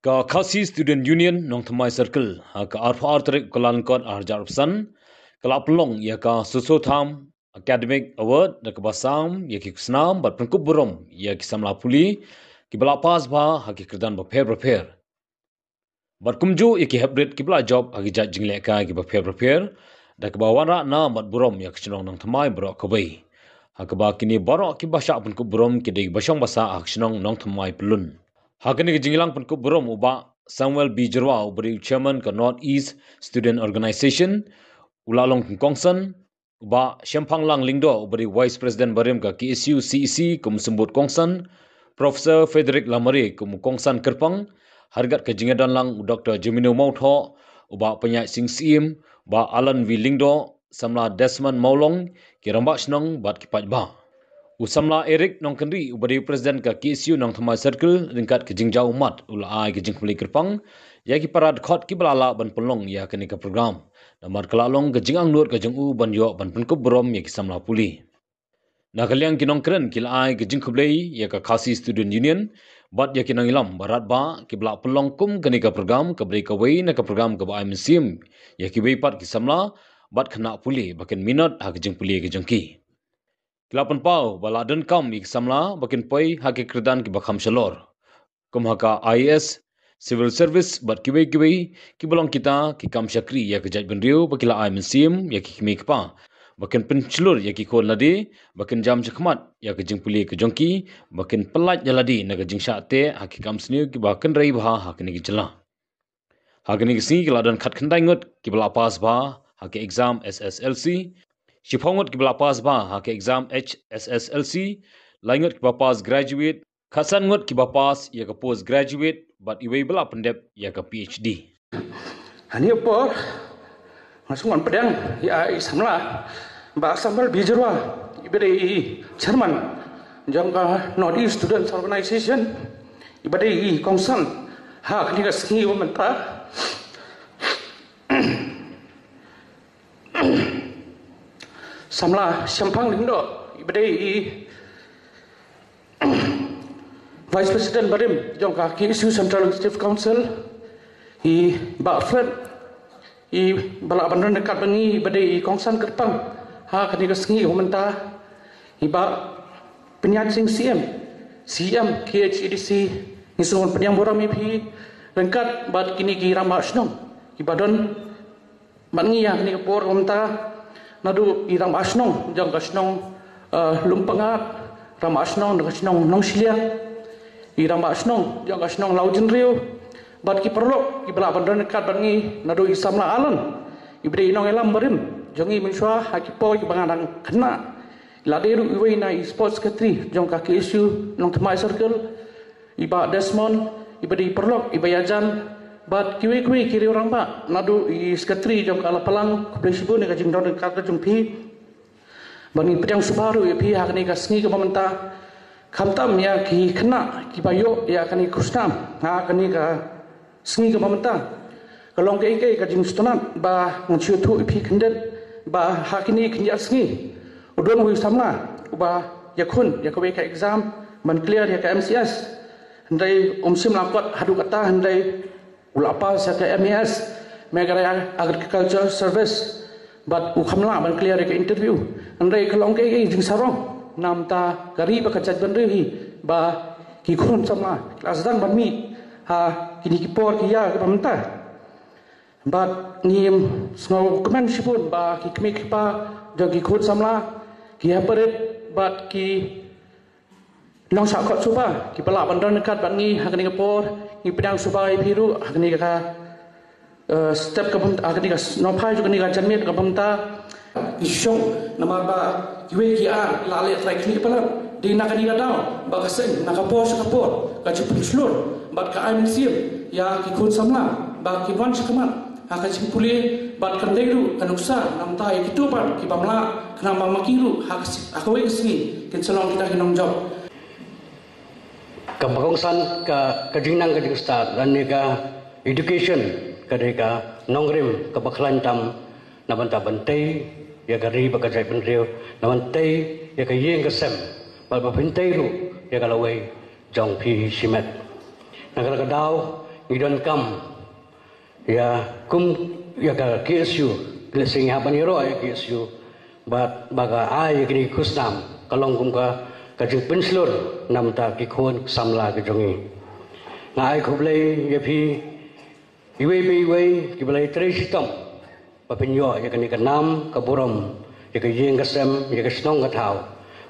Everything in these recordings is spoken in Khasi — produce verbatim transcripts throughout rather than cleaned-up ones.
Ka Khasi Student Union Nongthymmai Circle ha ka arphew ar tarik Kyllalyngkot arhajar arphew san ka la pynlong ïa ka Soso Tham Academic Award da kaba sam ïa ki khusnam bad pynkup burom ïa ki samla pule kiba la pass bha ha ki kyrdan bapher bapher. Bad kumjuh ïa ki heprit kiba la jop ha ki jait jinglehkai kiba pher bapher da kaba wanrah nam bad burom ïa ka shnong Nongthymmai baroh kawei. Ha kaba kine baroh kiba shah pynkup burom ki dei kiba shong basa ha ka shnong Nongthymmai Pyllun. Ha kane ka jingïalang pynkup burom u Bah Samuel B Jyrwa uba dei u Chairman ka North East Student Organization u la long kum u kongsan, u Bah Shemphang Lang Lyngdoh uba dei Vice President barim ka K S U C E C kum u symbud kongsan, Professor Frederick Lamare kum u kongsan kyrpang, ha ryngkat ka jingïadon lang u Doktor Jemino Mawthoh, u Bah Pynïaid Sing Syiem, Bah Alan V Lyngdoh, samla Desmond Mawlong, ki rangbah shnong bad ki paidbah. U samla Eric Nongkynrih uba dei u President ka K S U Nongthymmai Circle ryngkat ka jingjaw ummat u la ai ka jingkhublei kyrpang ïa ki para dkhot kiba la lah ban pynlong ïa kane ka program. Namar ka la long ka jingangnud ka jong u ban ïoh ban pynkup burom ïa ki samla pule. Na ka liang ki nongkren ki la ai ka jingkhublei ïa ka Khasi Student Union bad ïa ki nongïalam ba radbah kiba la pynlong kum kane ka program kaba dei kawei na ka program kaba ai mynsiem ïa kiwei pat ki samla bad khynnah pule ba kin minot ha ka jingpule ka jong ki. Ki la pynpaw ba la donkam ïa ki samla ba kin poi ha ki kyrdan kiba kham shalor, kum ha ka I A S, Civil Service bad kiwei kiwei kiba long kita ki kam shakri ïa ka jaitbynriew ba ki la ai mynsiem ïa ki kmie kpa ba kin pynshlur ïa ki khun lade ba kin jam shakhmat ïa ka jingpule ka jong ki, ba kin pyllait ïa lade na ka jingshah teh ha ki kam sniew kiba kynrei bha ha kane ka jylla. Ha kane ka sngi ki la don khatkhyndai ngut kiba la pass bha ha ka exam S S L C, shiphew ngut kiba la pass bha ha ka exam H S S L C, lai ngut kiba pass graduate, khatsan ngut kiba pass ïa ka post graduate bad iwei ba la pyndep ïa ka P H D. Hangne por nga sngewbha pdiang ïa i samla Bah Samuel B Jyrwa iba dei i chairman jong ka North East Students Organization, iba dei i kongsan ha kane ka sngi ba mynta. Samla Shemphang Lyngdoh iba dei i Vice President barim jong ka K S U Central Executive Council, i Bah Fred, iba la ban don ryngkat bad ngi iba dei i kongsan kyrpang ha kane ka sngi ba mynta, i Bah Pynïaid Sing Syiem, C E M K H A D C, ngi sngewbha pdiang burom ïa phi ryngkat bad kine ki rangbah shnong kiba don bad ngi ha kane ka por ba mynta, naduh i rangbah shnong jong ka shnong, eh, Lumpyngngad, rangbah shnong jong ka shnong Nongshiliang, i rangbah shnong jong ka shnong Lawjynriew bad ki paralok kiba la ban don ryngkat bad ngi, naduh i samla Alan iba dei i nongïalam barim jong ngi mynshuwa ha ki por kiba nga dang khynnah. Lade ruh iwei na i sports secretary jong ka K S U Nongthymmai Circle, i Bah Desmond, iba dei i paralok iba ïajan, bad kiwei kiwei ki riew rangbah, naduh i secretary jong ka Lapalang, khublei shibun ïa ka jingdon ryngkat ka jong phi. Bad ngi pdiang sngewbha ruh ïa phi ha kane ka sngi kaba mynta, khamtam ïa ki khynnah kiba ïoh ïa kane ka khusnam ha kane ka sngi kaba mynta. Ka long kaei kaei ka jingsngewtynnat ba ngan shu ïathuh ïa phi khyndiat ba ha kine ki khyndiat sngi u don uwei u samla uba ïakhun ïa kawei ka exam ban clear ïa ka M C S. Hynrei um shym la kot haduh katta, hynrei u la pass ïa ka M A S, Meghalaya Agriculture Service. Bad u kham lah ban clear ïa ka interview. Hynrei ka long kaei kaei jingsarong na bynta ka ri bad ka jaitbynriew hi ba ki khun samla ki la sdang ban mih ha kine ki por ki ïar kiba mynta. Bad ngim sngewkmen shibun ba ki kmie ki kpa jong ki khun samla, ki heprit bad ki nongshah kot suba kiba lah ban don ryngkat bad ngi ha kane ka por. Ngi pdiang suba ïa phi ruh ha kane ka, eh, step kaba mynta, ha kane ka sngewbha jong kane ka janmiet kaba mynta. Ngi shong namar ba kiwei ki ar la leh trai khyllipmat. Dei na kane ka daw ba ka seng na ka por sha ka por ka ju pynshlur bad ka ai mynsiem ïa ki khun samla ba ki wan shakhmat ha ka jingpule bad kan dei ruh ka nuksa na bynta ïa kito pat kiba mlak, khnang ba ma ki ruh ha ka si-, ha kawei ka sngi kin sa long kita ki nongjop. Kaba kongsan ka, ka jingnang ka jingstad lane ka education ka dei ka nongrim kaba khlaiñ tam na bynta ban tei ïa ka ri bad ka jaitbynriew, na ban tei ïa ka ïing ka sem bad ban pyntei ruh ïa ka lawei jong phi shimet. Na kata ka daw Ngi donkam ïa kum ïa ka K S U, lehse ngi hap ban ïaroh ïa K S U, bad ba ka ai ïa kine ki khusnam ka long kum ka, ka jingpynshlur namar ki khun samla ki jong ngi. Nga ai khublei ïa phi iwei pa iwei kiba la ïatrei shitom ba phin ïoh ïa kane ka nam ka burom, ïa ka ïing ka sem, ïa ka shnong ka thaw,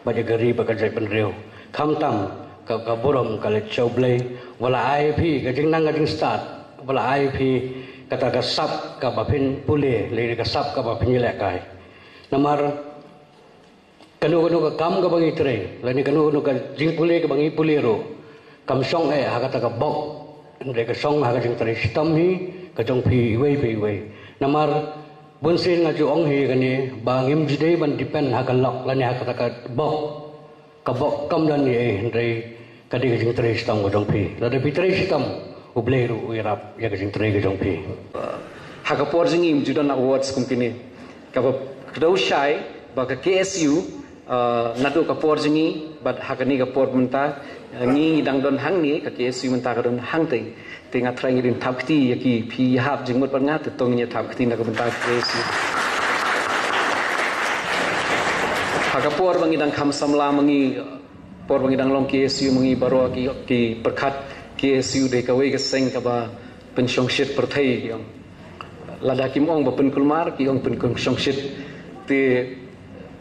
bad ïa ka ri bad ka jaitbynriew. Khamtam ka, ka burom ka leit sha U Blei, ba la ai ïa phi ka jingnang ka jingstad, ba la ai ïa phi kata ka sap kaba phin pule, lane ka sap kaba phin ïalehkai. Namar kano kano ka kam kaba ngi trei, lane kano kano ka jingpule kaba ngi pule ruh, kam shong eh ha kata ka bok, hynrei ka shong ha ka jingtrei shitom hi ka jong phi iwei pa iwei. Namar bunsien nga ju ong hi kane ba ngim ju dei ban depend ha ka lok lane ha kata ka bok. Ka bok kam don ei ei, hynrei ka dei ka jingtrei shitom ka jong phi. Lada phi trei shitom, U Blei ruh u ïarap ïa ka jingtrei ka jong phi. Ha ka por jong ngi ym ju don awards kum kine. Kaba kdew shai ba ka K S U, uh, naduh ka por jong ngi bad ha kane ka por mynta, uh, ngi dang don hangne, ka K S U mynta ka don hangtei. Te nga trai ngin thap kti ïa ki, phi hap jingmut bad nga, te to ngin thap kti na ka bynta ka K S U. Ha ka por ba ngi dang kham samla ma ngi, por ba ngi dang long K S U ma ngi baroh ki, ki pyrkhat K S U dei kawei ka seng kaba pynshongshit pyrthei ki ong. Lada kim ong ba pynkulmar, ki ong pynshongshit. Te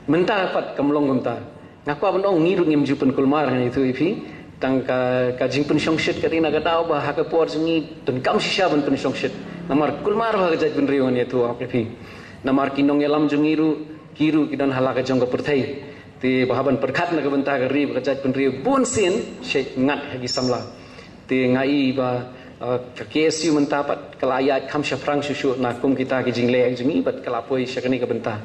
mynta pat kam long kumta. Nga kwah ban ong ngi ruh ngim ju pynkulmar, ngan ïathuh ïa phi. Tang ka, ka jingpynshongshit ka dei na ka daw ba ha ka por jong ngi donkam shisha ban pynshongshit. Namar kulmar ba ha ka jaitbynriew, ngan ïathuh ïa phi. Namar ki nongïalam jong ngi ruh, ki ruh ki don ha la ka jong ka pyrthei. Te ba hap ban pyrkhat na ka bynta ka ri bad ka jaitbynriew bunsien, shet ngat ha ki samla. Te nga i ba, uh, ka K S U mynta pat ka la ïaid kham shaphrang shuh shuh na kum kita ki jingleh jong ngi bad ka la poi sha kane ka bynta.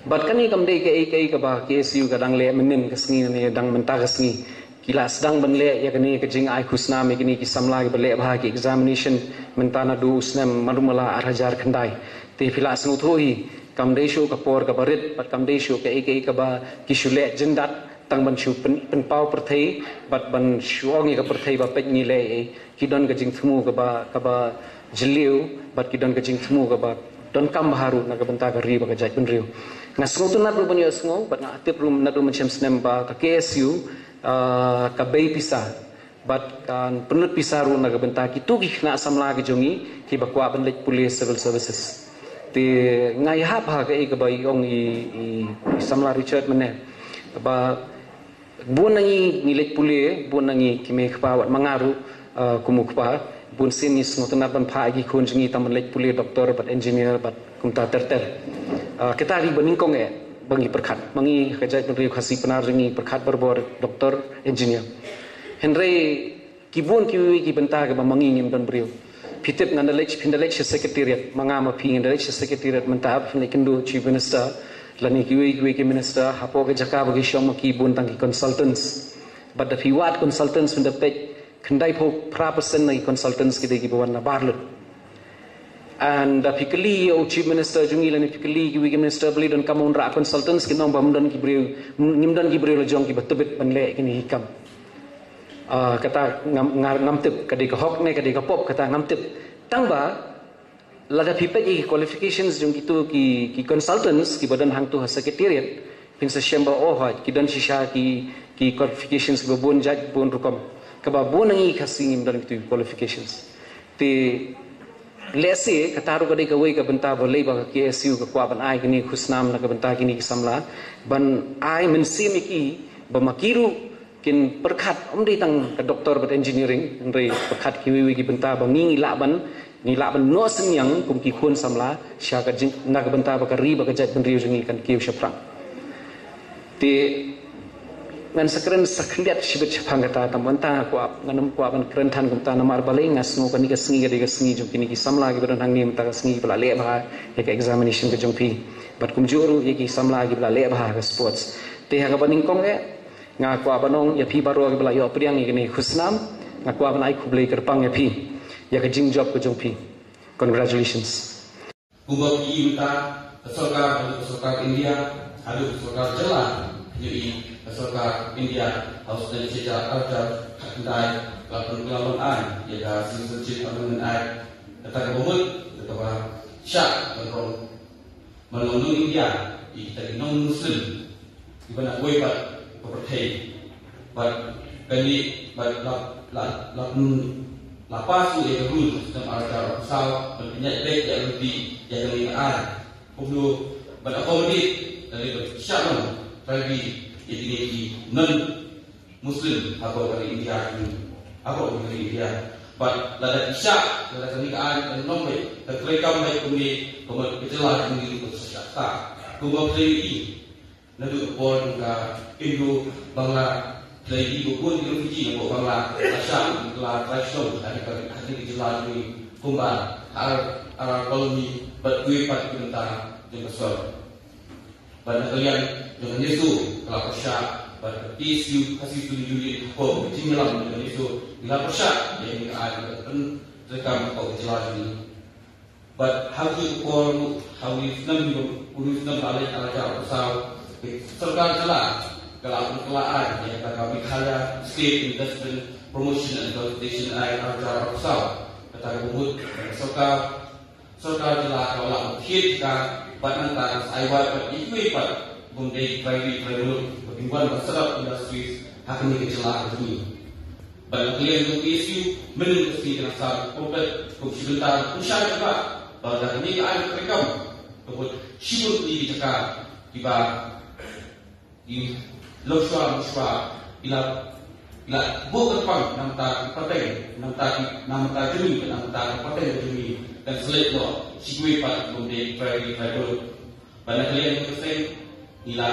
Bad kane kam dei kaei kaei kaba K S U ka dang leh mynnin ka sngi ne dang mynta ka sngi. Ki la sdang ban leh ïa kane ka jingai khusnam ïa kine ki samla kiba leh bha ki examination mynta naduh u snem malu mala ar hajar khyndai. Te phi la sngewthuh hi, kam dei shuh ka por kaba rit bad kam dei shuh kaei kaei kaba ki shu leh jyndat tang ban shu pyn, pynpaw pyrthei bad ban shu ong ïa ka pyrthei ba peit ngi leh ei. Ki don ka jingthmu kaba, kaba jylliew bad ki don ka jingthmu kaba donkam bha ruh na ka bynta ka ri bad ka jaitbynriew. Nga sngewtynnat ruh ban ïohsngew bad nga tip ruh naduh mynshem snem ba ka K S U, ah, ka bei pisa bad kan pynlut pisa ruh na ka bynta kito ki khynnah samla ki jong ngi kiba kwah ban leit pule civil services. Te nga ïahap ha kaei kaba i ong i, i, i samla Richard mynne ba bun na ngi ngi leit pule, bun na ngi ki mei kpa wat ma nga ruh, ah, kum u kpa, bunsien ngi sngewtynnat ban phah ïa ki khun jong ngi tang ban leit pule doctor bad engineer bad kumta ter ter. Ah, kita ri ba nyngkong eh ba ngi pyrkhat. Ma ngi ka jaitbynriew Khasi Pnar jong ngi pyrkhat barabor doctor, engineer. Hynrei ki bun kiwei ki bynta kiba ma ngi ngim don briew. Phi tip ngan da leit, phin da leit sha secretariat, ma nga ma phi ngan da leit sha secretariat mynta, phin leit kynduh Chief Minister lane kiwei kiwei ki minister, hapoh ka jaka ba ki shong ma ki bun tang ki consultants. Bad da phi wad consultants, phin da peit khyndai phew phra percent na ki consultants ki dei kiba wan na bar lut. And da phi kylli ïa u Chief Minister jong ngi lane phi kylli kiwei ki minister, balei donkam un rah consultants, kin ong ba ym don ki briew, ngim don ki briew la jong kiba tbit ban leh kine ki kam. Ah, kata ngam, nga, ngam tip ka dei ka hok ne ka dei ka pop, kata ngam tip. Tang ba lada phi peit ïa ki qualifications jong kito ki, ki consultants kiba don hangto ha secretariat, phin sa shem ba, oh hooid, ki don shisha ki, ki qualifications kiba bun jait bun rukom. Kaba bun na ngi Khasi ngim don kito ki qualifications. Te lehse kata ruh ka dei kawei ka bynta balei ba ka K S U ka kwah ban ai kine ki khusnam na ka bynta kine ki samla, ban ai mynsiem ïa ki ba ma ki ruh kin pyrkhat, ym dei tang ka doctor bad engineering, hynrei pyrkhat kiwei kiwei ki bynta ba ngi ngi lah ban, ngi lah ban noh synñiang kum ki khun samla sha ka jing, na ka bynta ba ka ri bad ka jaitbynriew jong ngi kan kiew shaphrang. Te ngan sa kren sa khyndiat shibit shaphang kata, tang mynta nga kwah, ngan ym kwah ban kren than kumta namar balei, nga sngew kane ka sngi ka dei ka sngi jong kine ki samla kiba don hangne mynta ka sngi kiba la leh bha ïa ka examination ka jong phi. Bad kumjuh ruh ïa ki samla kiba la leh bha ha ka sports. Te ha kaba nyngkong eh, nga kwah ban ong ïa phi baroh kiba la ïoh pdiang ïa kane ka khusnam, nga kwah ban ai khublei kyrpang ïa phi ïa ka jingjop ka jong phi. Congratulations. Kumba phi ïohi mynta, ka sorkar, haduh ka sorkar India, haduh ka sorkar jylla, phi ïohi ka sorkar India ha u snem shi hajar ar hajar khyndai, Ka pynkylla long ai ïa ka Citizenship Amendment Act, kata kaba mut, kata kaba shah ban long, ban long nong India ïa kita ki nong Muslim kiba na kawei pat ka pyrthei. Bad kane, bad la, la, la, la pass ïa ka rule ha u snem ar hajar arphew saw ban pynïaid beit ïa ka lynti ïa kane ka ai. Kumno ban accommodate, lane ban shah long priority ïa kine ki non Muslim hapoh ka ri India, hapoh ka ri India. Bad lada ki shah, lada kane ka ai kan long beit, kan treikam beit kumne, kumne ka jylla jong ngi ruh kan sa shah. Kumba phi la ïohi, naduh ka por jong ka Indo Bangla, phi la ïohi ba bun ki refugee napoh Bangla la shah, la trai shnong ha kane ka, ha kane ka jylla jong ngi, kumba ha R R Colony bad kiwei pat ki bynta jong ka sor. Bad na ka liang jong ka NESO ka la pyrshah, bad ka K S U, Khasi Students' Union, hapoh ka jingïalam jong ka NESO, ngi la pyrshah ïa kane ka ai kaba kan treikam hapoh ka jylla jong ngi. Bad ha kajuh ka por, ha une u snem, une u snem ba la leit, ar hajar arphew saw, ka sorkar jylla ka la pynkylla ai ïa kata ka Meghalaya State Investment Promotion and Facilitation Act ar hajar arphew saw. Kata ka mut ka sorkar Sorkar jylla ka la thied ka, bad nangta ka sa ai wad bad kiwei pat, bym dei ki primary, primary, ba kin wan ban set up industries ha kane ka jylla ka jong ngi. Bad na ka liang jong ka K S U, mynnin ka sngi kan sa pynbeit kum shi bynta pynshai jaka, bad da kane ka ai treikam ka mut shibun ki jaka kiba Ki lok shwa, lok shwa, ki la, ki la buh kyrpang na ka bynta ka pateng, na ka bynta ki, na ka bynta jong ngi, na ka bynta ka pateng jong ngi, kan sa leit noh sha kiwei pat, bym dei ki primary, primary. Bad na ka liang ka seng, ngi la,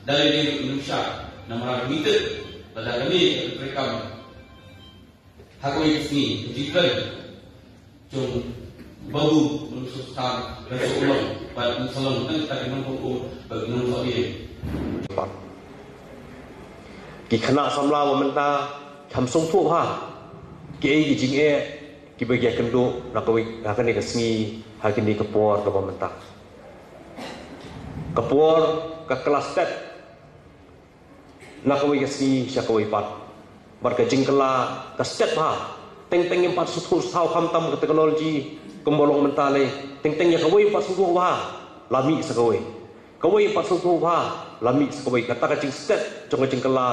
da lei dei ngi ym shah, namar ngi tip, lada kane ka treikam Ha kawei ka sngi, ka jingkren jong u Babu Mylliasoskham, ka jong u long, bad un sa long tang kita ki nongpynïaid, bad ki nongpynïaid. Ki khynnah samla ba mynta, kham sngewthuh bha kiei ki jingeh kiba ki ïakynduh na kawei, ha kane ka sngi, ha kane ka por kaba mynta. Ka por ka kylla stet na kawei ka sngi sha kawei pat. Bad ka jingkylla ka stet bha. Teng teng ym pat sngewthuh saw khamtam ka teknoloji kumba long mynta lei. Teng teng ïa kawei ym pat sngewthuh bha, la mih sa kawei. Kawei ym pat sngewthuh bha, la mih sa kawei. Kata ka jingstet jong ka jingkylla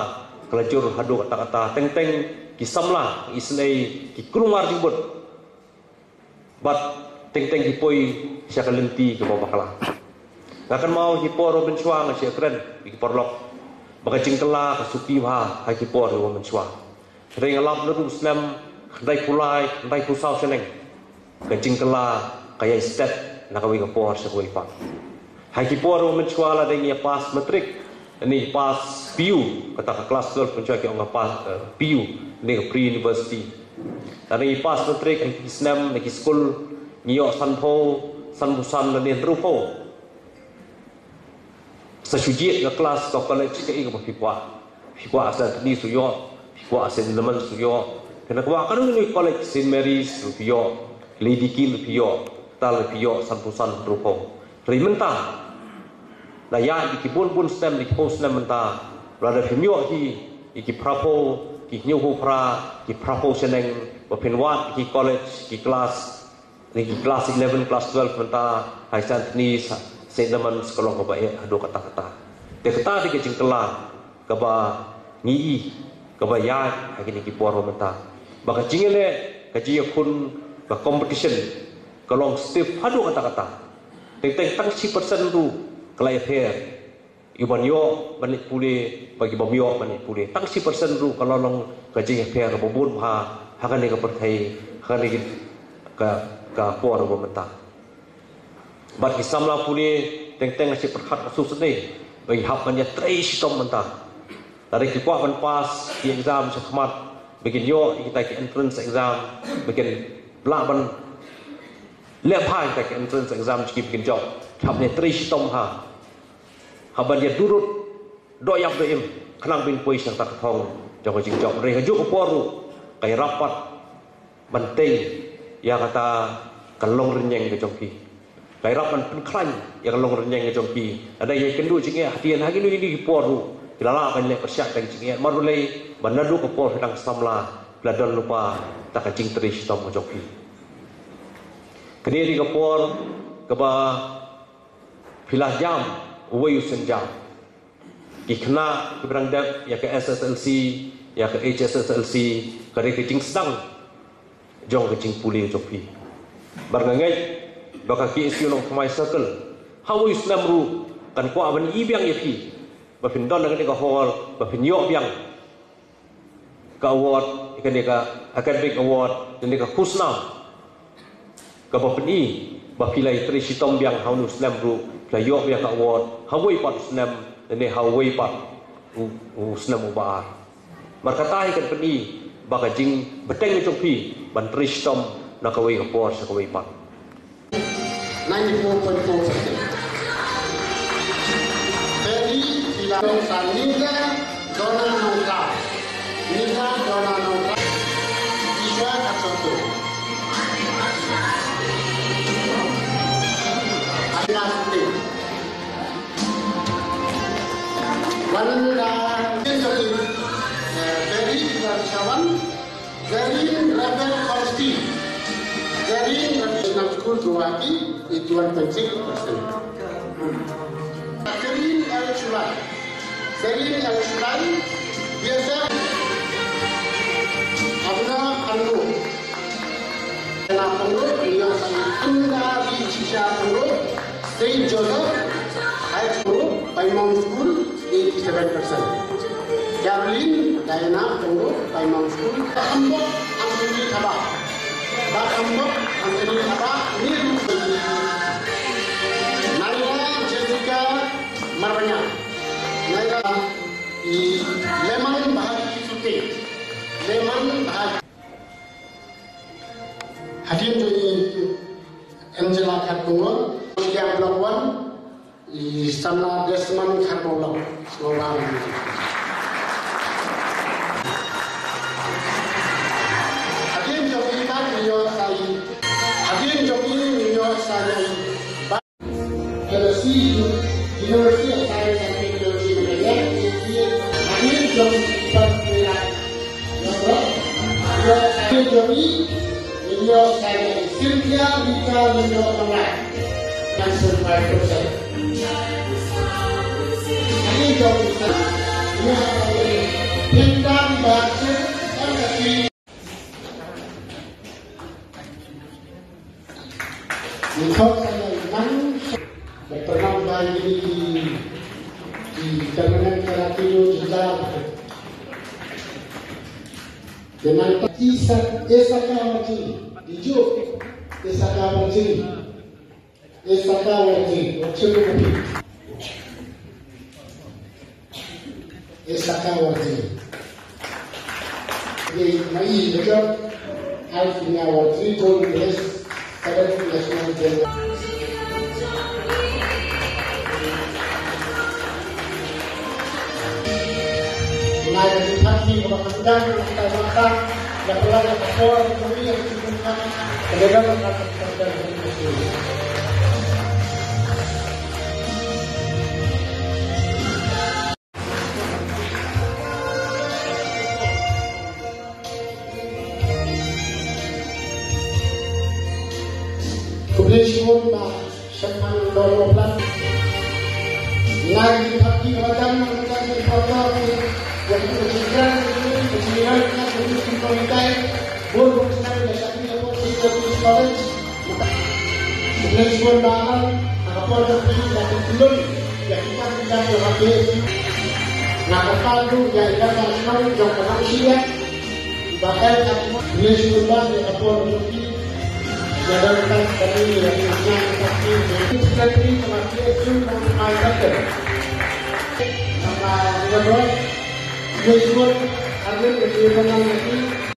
ka la jur haduh katta katta. Teng teng ki samla, ki isynei, ki kulmar jingbud. Bad teng teng ki poi sha ka lynti kaba bakla. Nga kynmaw ha ki por ba mynshuwa, nga shu ïakren bad ki paralok ba ka jingkylla ka suki bha ha ki por ba mynshuwa. Hynrei nga lap naduh u snem khyndaiphew lai, khyndaiphew saw shaneng, ka jingkylla ka ïai stet na kawei ka por sha kawei pat. Ha ki por ba mynshuwa, lada ngi ïa pass matric, ngi pass P U, kata ka class twelve mynshuwa ki ong ka pass, eh, P U, ne ka pre university. Lada ngi pass matric ha ki snem, ha ki skul, ngi ïoh sanphew, sanphew san lane hynriewphew. Sa shu jied ka class, ka college, kaei kaba phi kwah. Phi kwah Saint Anthony's, phi ïoh, phi kwah Saint Edmund's, phi ïoh. Phi kwah kano kano ka college, Saint Mary's, phi ïoh, Lady Kim, phi ïoh. Kata la phi ïoh sanphew san, hynriewphew. Hynrei mynta la ïaid ïa ki bun bun snem, ïa ki phew snem mynta, lada phim ïoh hi ïa ki phraphew, ki hynñiewphew phra, ki phraphew shaneng ba phin wad ïa ki college, ki class, ïa ki class eleven, class twelve mynta, ha Saint Anthony's, Saint Edmund's, ka long kaba eh haduh katta katta. Te kata dei ka jingkylla kaba ngi i, kaba ïaid ha kine ki por ba mynta. Ba ka jingïaleh, ka jingïakhun, ka competition ka long stiff haduh katta katta. Teng teng tang shi percent ruh ka la ïapher ïa u ban ïoh ban leit pule bad ki bym ïoh ban leit pule. Tang shi percent ruh ka la long ka jingïapher kaba bun bha ha kane ka pyrthei, ha kane ka, ka por ba mynta. Bad ki samla pule teng teng, nga shu pyrkhat ka shisha ne, ba ngi hap ban ïatrei shitom mynta. Lada ki kwah ban pass ki exam shakhmat, ba kin ïoh ïa kita ki entrance exam, ba kin lah ban leh bha ïa kita ki entrance exam, ki ba kin jop, ki hap ban ïatrei shitom bha. Hap ban ïa durut doh ïap doh im khnang ba kin poi sha kata ka thong jong ka jingjop. Hynrei ha kajuh ka por ruh ka ïarap pat ban tei ïa kata ka longrynïeng ka jong ki. Ka ïarap ban pynkhlaiñ ïa ka longrynïeng ka jong ki. Lada ïa kynduh jingeh hadien ha kino kino ki por ruh, ki la lah ban leh pyrshah da ka jingeh. Namar balei? Ba naduh ka por ki dang samla, Phi la don lypa da ka jingtrei shitom ka jong phi. Kane dei ka por kaba phi la jam uwei u sienjam. Ki khynnah kiba dang dep ïa ka S S L C, ïa ka H S S L C, ka dei ka jingsdang jong ka jingpule jong phi. Bad nga ngeit ba ka K S U Nongthymmai Circle ha uwei u snem ruh kan kwah ban ïohi biang ïa phi, ba phin don ha kane ka hall, ba phin ïoh biang ka award, kane ka academic award, kane ka khusnam kaba pyni ba phi la ïatrei shitom biang ha une u snem ruh, phi la ïoh biang ka award ha uwei pat u snem, ne ha uwei pat u, u snem uba ar. Mar kata hi kan pyni ba ka jingbteng jong phi ban trei shitom na kawei ka por sha kawei pat. Ninety-four point four percent. Ferry Pilar sa Nina Donna Nongkhlaw. Nina Donna Nongkhlaw. Isha Katsoto. Adina Siti. Wanda Tinjaki. Ferry Pilar Shawan. Zarin Rebel Consti. Zarin Rebel National School Guwahati, eighty-one point six percent. Zarin L Chulai. Zarin L Chulai, B S F. Abna Annu. Diana Pyngrope, Neo Science Inda Di Chisha Pyngrope. Saint Joseph High School, Paimon School, eighty-seven percent. Carolyn Diana Pyngrope, Paimon School, Bah Hambok Anthony Thabah. Bah Hambok Anthony Thabah, Nehru. Naira Jessica Marbaniang. Naira i Leman Bahari Suti. Leman Bahari. Hadien jong i Angela Kharkongor, Block one, i Samla Desmond Kharkongor, Sngewbha. Hadien jong i mat ngi ïoh sa i, hadien jong i ngi ïoh sa i. Tennessee University of Science and Technology, America, Amir John Peter Peter. Amir John Peter Peter, Cynthia Rita Lino Conrad, Council Five Percent. Amir John Peter, Linda Rita, M S C. Ngi khot sa ïa i nang, ba pynlong ba ïa kine ki, ki tournament kara kino jylla. Te nang ta Isa, Isaka Warjri, Ijo, Isaka Warjri, Isaka Warjri, Warjri. Isaka Warjri. Ni mai lejot Alfinia Warjri, gold medalist, seventh National Games. Nai di parti ba kandang, kata mata, da pelai da kapor, kuri yang cukup kan, kemudian kata kandang. Khublei shibun ba shemphang dor baplan. Nai ki thap ki badan nang ki photo ki yang ki jiran ki jiran ki jiran ki bor bor ki college. Khublei shibun ba ngan, ha ka por jong phi, ïa ka khulum, ïa kita kita jong ka K S U. Nga kyrpad ruh ïa i Lada Shnong jong ka Nongshia. Ba el ka khulum, khublei shibun ba ïa ka por jong phi. Ïa don ka kani ïa ka nang ka phi. Secretary ka K S U jong ka Nongshia. Nama ïa don. Khublei shibun, arngut ïa ki nang ïa ki.